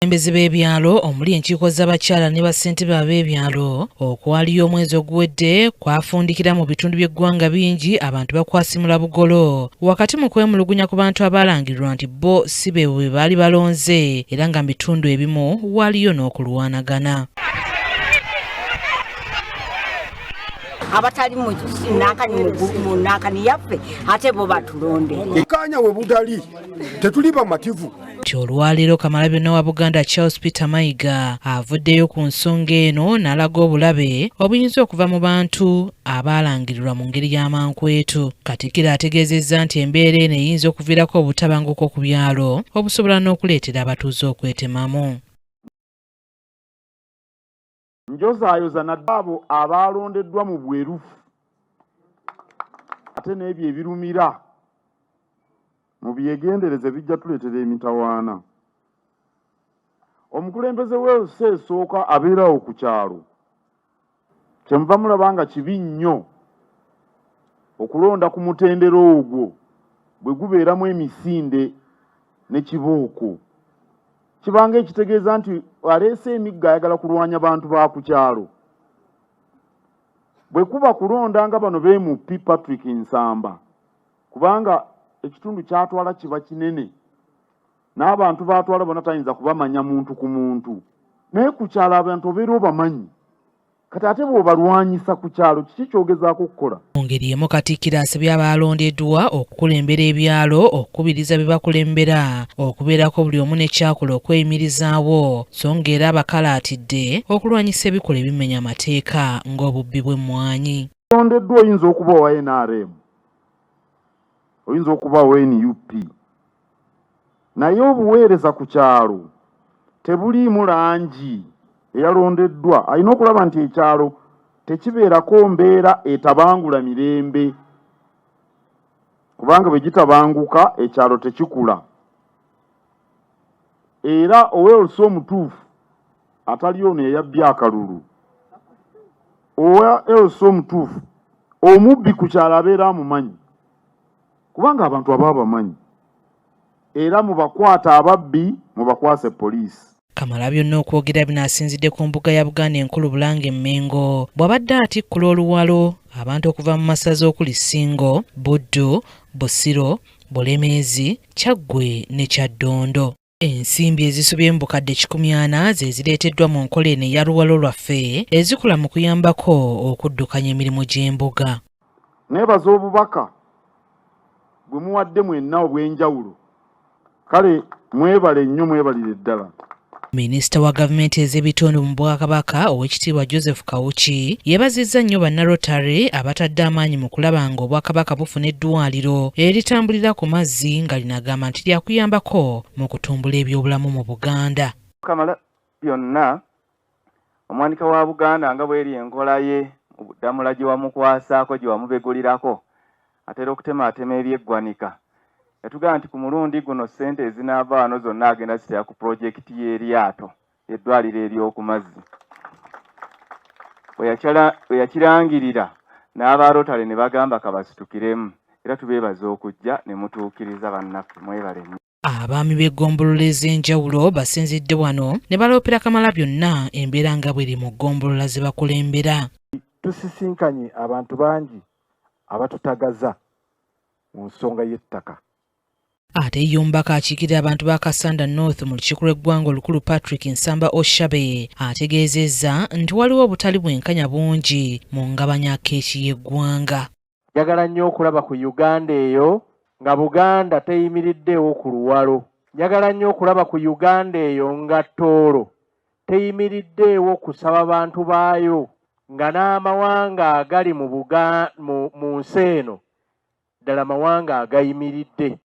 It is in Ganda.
Abakulembeze b'ebyalo omuli enkiiko z'abakyala ne bassentebe ab'ebyalo okwaliyo omwezi oguwedde kwafundikira mu bitundu by'eggwanga bingi abantu bakwasimula bugolo wakati mu kwemulugunya ku bantu abaalangirirwa nti bo si beebo be baali balonze era nga mu bitundu ebimu waaliyo n'okulwanagana. Abatali mu nankani yaffe ate bo batulonde. Ekkaanya we butali tetuli bamativu. Nti olwaleero Kamalabyonna wa Buganda Charles Peter Mayiga avuddeyo ku nsonga eno n'alaga obulabe obuyinza okuva mu bantu abaalangirirwa mu ngeri y'amankwetu. Katikkiro ategeezezza nti embeera eno eyinza okuviirako obutabanguko ku byalo obusobola n'okuleetera abatuuze okwetemamu. Njozaayoza naddala abo abaalondeddwa mu bwerufu ate n'ebyo ebirumira mubyegendereze bijja tuleetera emitawaana. Omukulembeze w'ensi esooka abeerawo ku kyalo kyemuva mulaba nga kibi nnyo okulonda ku mutendera ogwo bwe gubeeramu emisinde ne kibooko. Kibanga ekitegeeza nti aleese emiggo ayagala kulwanya bantu ba ku kyalo. Bwe kuba kulonda nga bano b'emupi Patrick Nsamba kubanga ekitundu kyatwala kiba kinene n'abantu baatwala bonna tayinza kubamanya muntu ku muntu, naye ku kyalo abantu obeera obamanyi. Kati ate bw'obalwanyisa ku kyalo kiki ky'ogezaako okukola? Mu ngeri y'emu Katikkiro asabye abaalondeddwa okukulembera ebyalo okukubiriza be bakulembera okubeerako buli omu ne ky'akola okweyimirizaawo so ng'era abakalaatidde okulwanyisa ebikolwa ebimenya amateeka ng'obubbi bw'emmwanyi. Olondeddwa oyinza okuba owa NRM, oyinza okuba owa NUP, naye obuweereza ku kyalo tebuliimu langi. Eyalondeddwa alina okulaba nti ekyalo tekibeerako mbeera etabangula mirembe, kubanga bwe gitabanguka ekyalo tekikula. Era oweolusi omutuufu atali ono eyabbye akalulu, owa LC omutuufu omubbi ku kyalo abeera amumanyi, kubanga abantu aba abamanyi, era mubakwata ababbi mubakwase poliisi. Kamalabyonna okwogera bino asinzidde ku mbuga ya Buganda enkulu Bulange Mmengo bw'abadde atikkula oluwalo abantu okuva mu masaza okuli Ssingo, Buddu, Busiro, Bulemeezi, Kyaggwe ne Kyaddondo. Ensimbi ezisobye mu bukadde 140 ze zireeteddwa mu nkola eno eya Luwalo Lwaffe ezikola mu kuyambako okuddukanya emirimu gy'embuga. Neebaza obubaka bwe muwadde mwenna obw'enjawulo, kale mwebale nnyo, mwebalire ddala. Minisita wa gavumenti ez'ebitundu mu Bwakabaka Oweekitiibwa Joseph Kawuki yeebazizza nnyo banna-Rotary abatadde amaanyi mu kulaba ng'Obwakabaka bufuna eddwaliro eritambulira ku mazzi nga lino agamba nti lyakuyambako mu kutumbula ebyobulamu mu Buganda. Kamala byonna omwanika wa Buganda nga bw'eri enkola ye mu ddamula gye wamukwasaako gye wamubegulirako atera okutemaatema eby'eggwanika. Yatugamba nti ku mulundi guno ssente ezinaava wano zonna agenda ziteeka ku pulojekiti y'eryato eddwaliro ery'oku mazzi. Bwe yakirangirira n'aba Rotary ne bagamba kabasitukiremu era tubeebaza okujja ne mutuukiriza bannaffe, mwebale nnyo. Abaami b'eggombolola ez'enjawulo basinzidde wano ne baloopera Kamalabyonna embeera nga bw'eri mu ggombolola ze bakulembera. Tusisinkanye abantu bangi abatutagaza mu nsonga y'ettaka. Ate ye omubaka akiikirira abantu ba Kassanda North mu lukiiko lw'eggwanga olukulu Patrick Nsamba Oshabe ategeezezza nti waliwo obutali bwenkanya bungi mu ngabanya keeki y'eggwanga. Njagala nnyo okulaba ku Uganda eyo nga Buganda teyimiriddeewo ku luwalo. Njagala nnyo okulaba ku Uganda eyo nga Tooro teyimiriddeewo kusaba bantu baayo nga n'amawanga agali mu nsi eno ddala mawanga agayimiridde.